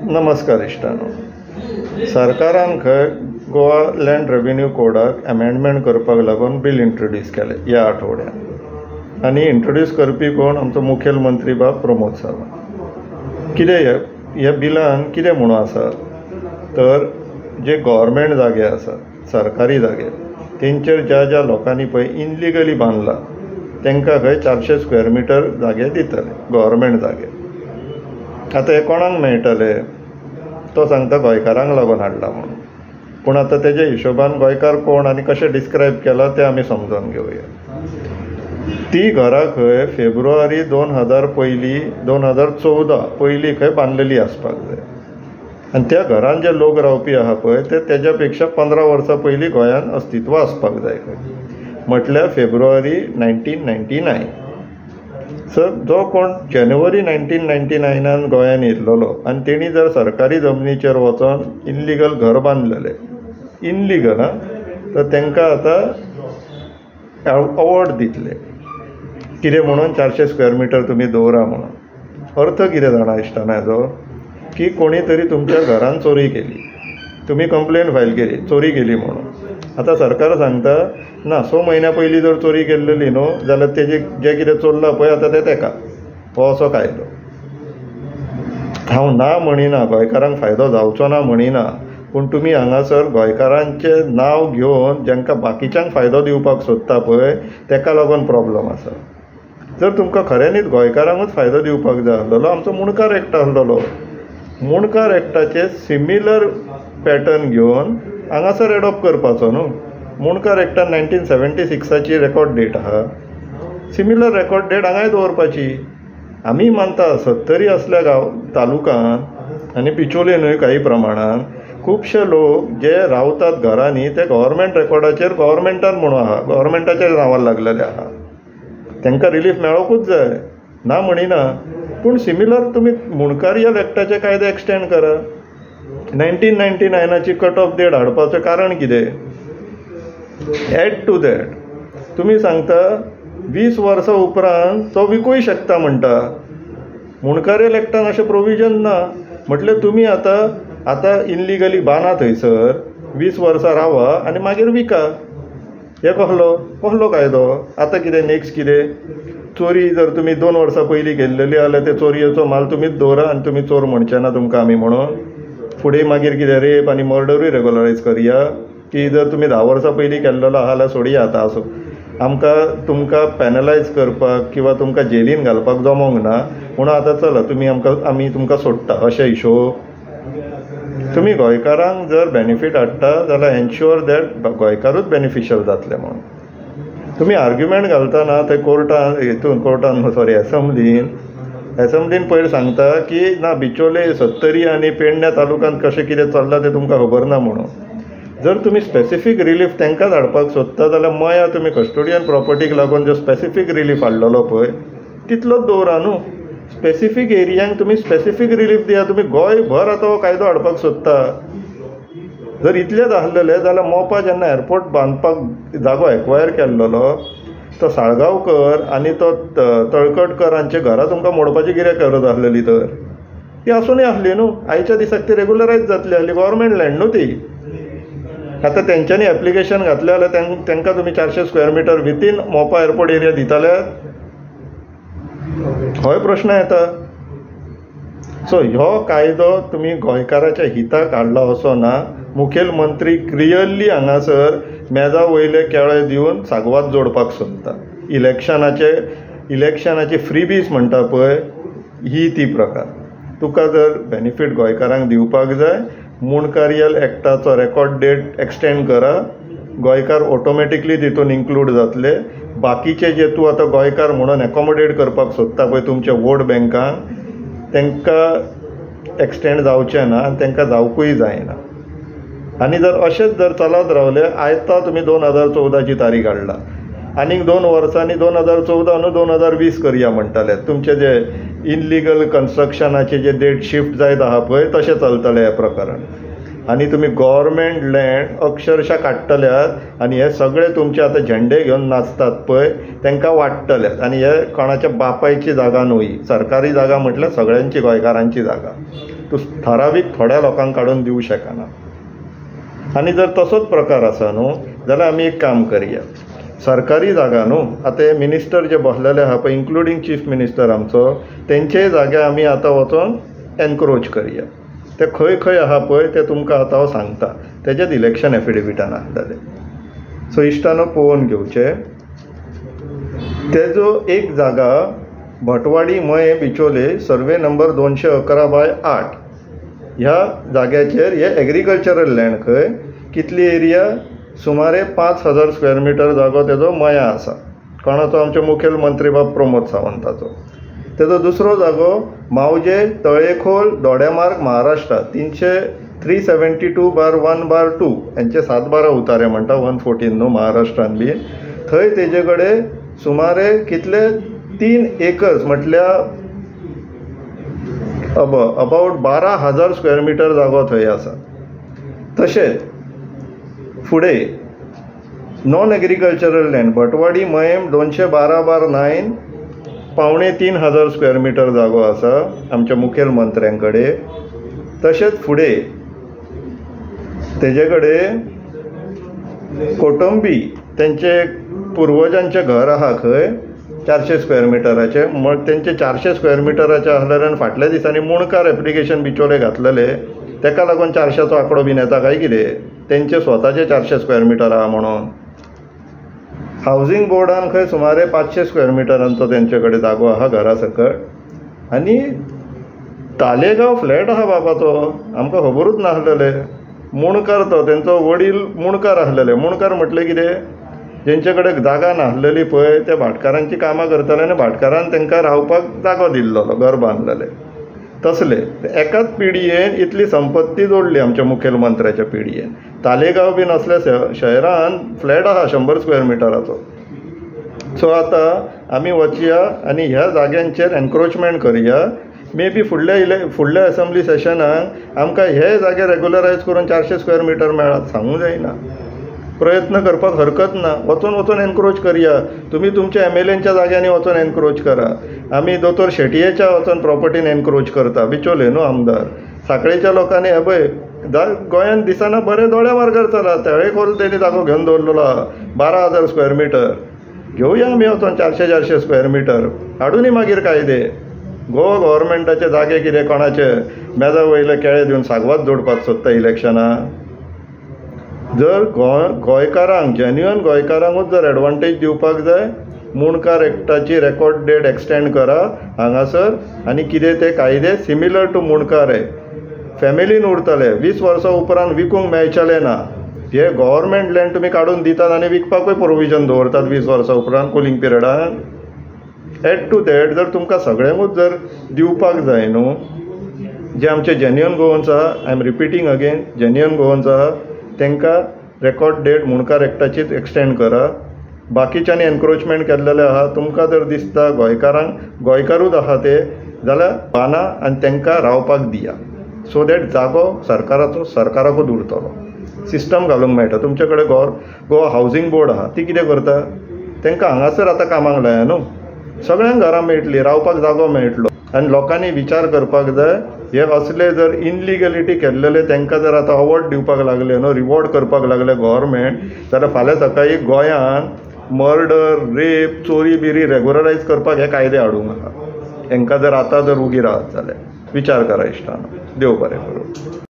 नमस्कार इश्टानो, सरकारान खंय गोवा लँड रेवेन्यू कोडाक अमेंडमेंट करपाक लागून बील इंट्रोड्यूस केलें ह्या आठवड्यान. आनी इंट्रोड्यूस करपी कोण? आमचो मुखेल मंत्री बाब प्रमोद सावंत. कितें ह्या बिलान कितें म्हणून आसा तर जे गव्हर्मेंट जागे आसा, सरकारी जागे, तेंचेर ज्या ज्या लोकांनी पळय इनलिगली बांदला तांकां खंय 400 स्क्वेअर मिटर जागे दितले, गव्हर्मेंट जागे. आतां हे कोणाक मेळटले? तो सांगता गोंयकारांक लागून हाडला म्हणून. पूण आतां तेज्या हिशोबान गोंयकार कोण आनी कशें डिस्क्रायब केलां तें आमी समजून घेवया. ती घरां खंय फेब्रुवारी 2000 पयलीं, 2014 पयलीं खंय बांदलेली आसपाक जाय. आनी त्या घरान जे लोक रावपी आहा पळय ते तेज्या पेक्षा 15 वर्सां पयलीं गोंयांत अस्तित्व आसपाक जाय खंय, म्हटल्यार फेब्रुवारी 1999. सर जो कोण जानेवारी 1999 गोंयान येयल्लो आनी तेणी जर सरकारी जमनीचेर वचोन इनलिगल घर बांदलेलें, इनलिगल आं, तर तांकां आतां अवॉर्ड दितले कितें म्हणून 400 स्क्वेअर मिटर तुमी दवरा म्हणून. अर्थ कितें जाणा इश्टाना हेजो, की कोणी तरी तुमच्या घरान चोरी केली, तुमी कंप्लेन फायल केली चोरी केली म्हणून. आतां सरकार सांगता ना 6 म्हयन्या पयलीं जर चोरी केल्लेली न्हू जाल्यार तेजे जें कितें चोरलां पळय आतां तें तेका. हो असो कायदो. हांव ना म्हणिना, गोंयकारांक फायदो जावचो ना म्हणिना, पूण तुमी हांगासर गोंयकारांचें नांव घेवन जांकां बाकीच्यांक फायदो दिवपाक सोदता पळय तेका लागून प्रॉब्लम आसा. जर तुमकां खऱ्यांनीच गोंयकारांकूच फायदो दिवपाक जाय आसलेलो, आमचो मुणकार एक्ट आसलेलो, मुणकार एक्टाचे सिमिलर पॅटर्न घेवन हांगासर एडॉप्ट करपाचो न्हू. मुणकार एक्टान 1976 रेकॉर्ड डेट आहा, सिमिलर रेकॉर्ड डेट हांगाय दवरपाची. आमी मानता सत्तरी असल्या गांव तालुकान आनी बिचोले न्हय काही प्रमाणान खुबशे लोक जे रावतात घरांनी ते गव्हर्मेंट रेकॉर्डाचेर गव्हर्मेंटान म्हणून आहा, गव्हर्मेंटाच्या नांवार लागलेले आहा, तांकां रिलीफ मेळोकूच जाय, ना म्हणिना. पूण सिमिलर तुमी मुणकारियल एक्टाचे कायदे एक्सटेंड करा. 1999 कट ऑफ डेट हाडपाचें कारण कितें? एड टू that तुमी सांगता 20 वर्सां उपरांत तो विकूय शकता म्हणटा. मुणकारियल एक्टान अशें प्रोविजन ना. म्हटल्यार तुमी आतां आतां इनलिगली बांदा थंयसर 20 वर्सां रावा आनी मागीर विका. हे कसलो कसलो कायदो? आतां कितें नेक्स्ट कितें? चोरी जर तुमी 2 वर्सां पयलीं केल्लेली जाल्यार ते चोरयेचो माल तुमीच दवरा आनी तुमी चोर म्हणचे ना तुमकां आमी म्हणून. फुडें मागीर कितें रेप आनी मर्डरूय रेगुलरायज करया की जर तुमी 10 वर्सां पयलीं केल्लेलो आहा जाल्यार सोडया आतां आसूं, आमकां तुमकां पॅनलायज करपाक किंवा तुमकां जेलीन घालपाक जमोंक ना म्हणून आतां चला तुमी आमकां, आमी तुमकां सोडटा, अशें हिशोब. तुमी गोंयकारांक जर बेनिफीट हाडटा जाल्यार एन्श्योर that गोंयकारूच बेनिफिशियल जातले म्हणून. तुमी आर्ग्युमेंट घालतना थंय कोर्टान, हितून कोर्टान सॉरी एसम्बलीन, एसम्बलीन पयर सांगता की ना बिचोले सत्तरी आनी पेडण्या तालुक्यांत कशें कितें चल्लां तें तुमकां खबर ना म्हणून. जर तुमी स्पेसिफीक रिलीफ तांकांच हाडपाक सोदता जाल्यार मया तुमी कस्टोडियन प्रॉपर्टीक लागून जो स्पेसिफीक रिलीफ हाडलेलो पळय तितलोच दवरा न्हू. स्पेसिफीक एरियांक तुमी स्पेसिफीक रिलीफ दिया. तुमी गोंयभर आतां हो कायदो हाडपाक सोदता. जर इतलेंच आसलेलें जाल्यार मोपा जेन्ना एअरपोर्ट बांदपाक जागो एक्वायर केल्लो तो साळगांवकर आनी तो तळकटकर हांच्या घरां तुमकां मोडपाची कित्याक गरज आसलेली? तर ती आसूनय आसली न्हू. आयच्या दिसाक ती रेगुलरायज जातली आसली, गव्हर्मेंट लँड न्हू ती. आतां तेंच्यांनी एप्लिकेशन घातलें जाल्यार तांकां तुमी 400 square metre within Mopa airport area दिताले? होय प्रश्न येता. सो ह्यो कायदो तुमी गोंयकाराच्या हिताक हाडला असो ना. मुखेलमंत्री क्लियरली हांगासर मेजा वयले केळे दिवन सागवात जोडपाक सोदता. इलेक्शनाचे फ्रीबीज म्हणटा पळय ही ती प्रकार. तुका जर बेनिफीट गोंयकारांक दिवपाक जाय, मुणकारियल एक्टाचो रेकॉर्ड डेट एक्सटेंड करा, गोंयकार ऑटोमॅटिकली तितून इन्क्लूड जातले. बाकीचे जे तूं आतां गोंयकार म्हणून एकोमोडेट करपाक सोदता पळय तुमच्या वोट बँकांक, तांकां एक्सटेंड जावचें ना आनी तांकां जावकूय जायना. आनी जर अशेंच जर चलत रावले, आयता तुमी 2014 तारीख हाडला, आनीक 2 वर्सांनी 2014 न्हू 2020 करया म्हणटाले. तुमचे जे इनलिगल कन्स्ट्रक्शनाचे जे डेट शिफ्ट जायत आहा पळय तशें चलतलें हें प्रकरण. आनी तुमी गव्हर्मेंट लँड अक्षरशा काडटल्यात आनी हे सगळे तुमचे आतां झेंडे घेवन नाचतात पळय तांकां वाडटल्यात. आनी हे कोणाच्या बापायची जागा न्हय, सरकारी जागा म्हटल्यार सगळ्यांची गोंयकारांची जागा. तूं थारावीक थोड्या लोकांक काडून दिवं शकना. आनी जर तसोच प्रकार आसा न्हू जाल्यार आमी एक काम करया, सरकारी जागा न्हू आतां हे मिनिस्टर जे बसलेले आहा पळय इन्क्लुडींग चीफ मिनिस्टर आमचो, तेंचेय जागे आमी आतां वचोन एनक्रोच करया. ते खंय खंय आहा पळय ते तुमकां आतां हांव सांगता, तेजेच इलेक्शन एफिडेविटान आसलेले. सो इश्टानो पळोवन घेवचें. तेजो एक जागा भटवाडी मये बिचोले सर्वे नंबर 211/8 ह्या जाग्याचेर, हे एग्रीकल्चरल लँड खंय, कितली एरिया, सुमारे 5000 स्क्वेअर मिटर जागो तेजो मया आसा. कोणाचो? आमचे मुखेल मंत्री बाब प्रमोद सावंताचो. तेजो दुसरो जागो मावजे तळेखोल दोडेमार्ग महाराष्ट्र 372/1/2 हेंचे 7-12 उतारे म्हणटा 114 न्हू महाराष्ट्रान बी, थंय तेजे कडेन सुमारे कितले 3 एकर्स म्हटल्यार अबावट 12,000 स्क्वेअर मिटर जागो थंय आसा. तशेंच फुडें non agricultural land Bhatwadi Mayem 212/9 2,750 square metre जागो आसा आमच्या मुखेल मंत्र्यां कडेन. तशेंच फुडें तेजे कडेन कोटंबी तेंचे पुर्वजांचें घर आहा खंय 400 स्क्वेअर मिटराचें, तेंचे 400 स्क्वेअर मिटराचें आसलेल्यान फाटल्या दिसांनी मुणकार एप्लिकेशन बिचोले घातलेले, तेका लागून 400चो आंकडो बीन येता काय कितें, तेंचे स्वताचे 400 स्क्वेअर मिटर आहा म्हणून. हावजींग बोर्डान खंय सुमारे 500 स्क्वेअर मिटरांचो तेंचे कडेन जागो आहा घरा सकट. आनी तालेगांव फ्लॅट आहा बाबा, तो आमकां खबरूच नासलेले. मुणकार तो तेंचो वडील मुणकार आसलेले. मुणकार म्हटलें कितें, जेंचे कडेन जागा नासलेली पळय त्या भाटकारांची कामां करताले आनी भाटकारान तांकां रावपाक जागो दिल्लो, घर बांदलेले. तसले एकाच पिढयेन इतली संपत्ती जोडली आमच्या मुखेल मंत्र्याच्या पिढयेन. तालेगांव बीन असल्या शहरान फ्लॅट आहा 100 स्क्वेअर मिटराचो. सो आतां आमी वचया आनी ह्या जाग्यांचेर एनक्रोचमेंट करया. मे बी फुडल्या असेंब्ली सेशनाक आमकां हे जागे रेगुलरायज करून 400 स्क्वेअर मिटर मेळत, सांगूंक जायना. प्रयत्न करपाक हरकत ना, वचोन वचोन एनक्रोच करया. तुमी तुमच्या एमएलएंच्या जाग्यांनी वचोन एनक्रोच करा, आमी दोतोर शेटयेच्या वचोन प्रॉपर्टीन एनक्रोच करता. बिचोले न्हू आमदार, साखळेच्या लोकांनी हे पळय गोंयांत दिसना बरें दोळ्या मार्गार चला, तळेखोल तेणी जागो घेवन दवरलेलो आहा 12,000 स्क्वेअर मिटर. घेवया आमी वचोन 400-400 स्क्वेअर मिटर हाडुनी मागीर कायदे. गोवा गव्हर्मेंटाचे जागे कितें कोणाचे मेजा वयले केळे दिवन सागवात जोडपाक सोदता इलेक्शनाक. जर गोंयकारांक, जेन्युअन गोंयकारांकूच जर एडवांटेज दिवपाक जाय, मुणकार एक्टाची रेकॉर्ड डेट एक्सटेंड करा हांगासर, आनी कितें ते कायदे सिमिलर टू मुणकार एक्ट फॅमिलीन उरतले, 20 वर्सां उपरांत विकूंक मेळचेले ना. हे गव्हर्मेंट लँड तुमी काडून दितात आनी विकपाकूय प्रोविजन दवरतात 20 वर्सां उपरांत कुलींग पिरियडान. एड टू that जर तुमकां सगळ्यांकूच जर दिवपाक जाय न्हू, जे आमचे जेन्युअन गोवन्स आहा, I am repeating again, genuine Goans आहा तांकां रेकॉर्ड डेट मुणकार एक्टाचीच एक्सटेंड करा. बाकीच्यांनी एनक्रोचमेंट केल्लेले आहा, तुमकां जर दिसता गोंयकारांक, गोंयकारूच आहा ते, जाल्यार बाना आनी तांकां रावपाक दिया, सो that जागो सरकाराचो सरकाराकूच उरतलो. सिस्टम घालूंक मेळटा. तुमचे कडेन गोवा हावजींग बोर्ड आहा, ती कितें करता, तांकां हांगासर आतां कामाक लाया न्हू, सगळ्यांक घरां मेळटली, रावपाक जागो मेळटलो. आनी लोकांनी विचार करपाक जाय, हे असले जर इनलिगलिटी केल्लेले तांकां जर आतां अवॉर्ड दिवपाक लागले न्हू, रिवॉर्ड करपाक लागले गव्हर्मेंट, जाल्यार फाल्यां सकाळीं गोंयांत मर्डर, रेप, चोरी बिरी रेगुलरायज करपाक हे कायदे हाडूंक आहा. हेंकां जर आतां जर उगी राहत जाल्यार विचार करा इश्टानो. देव बरें करूं.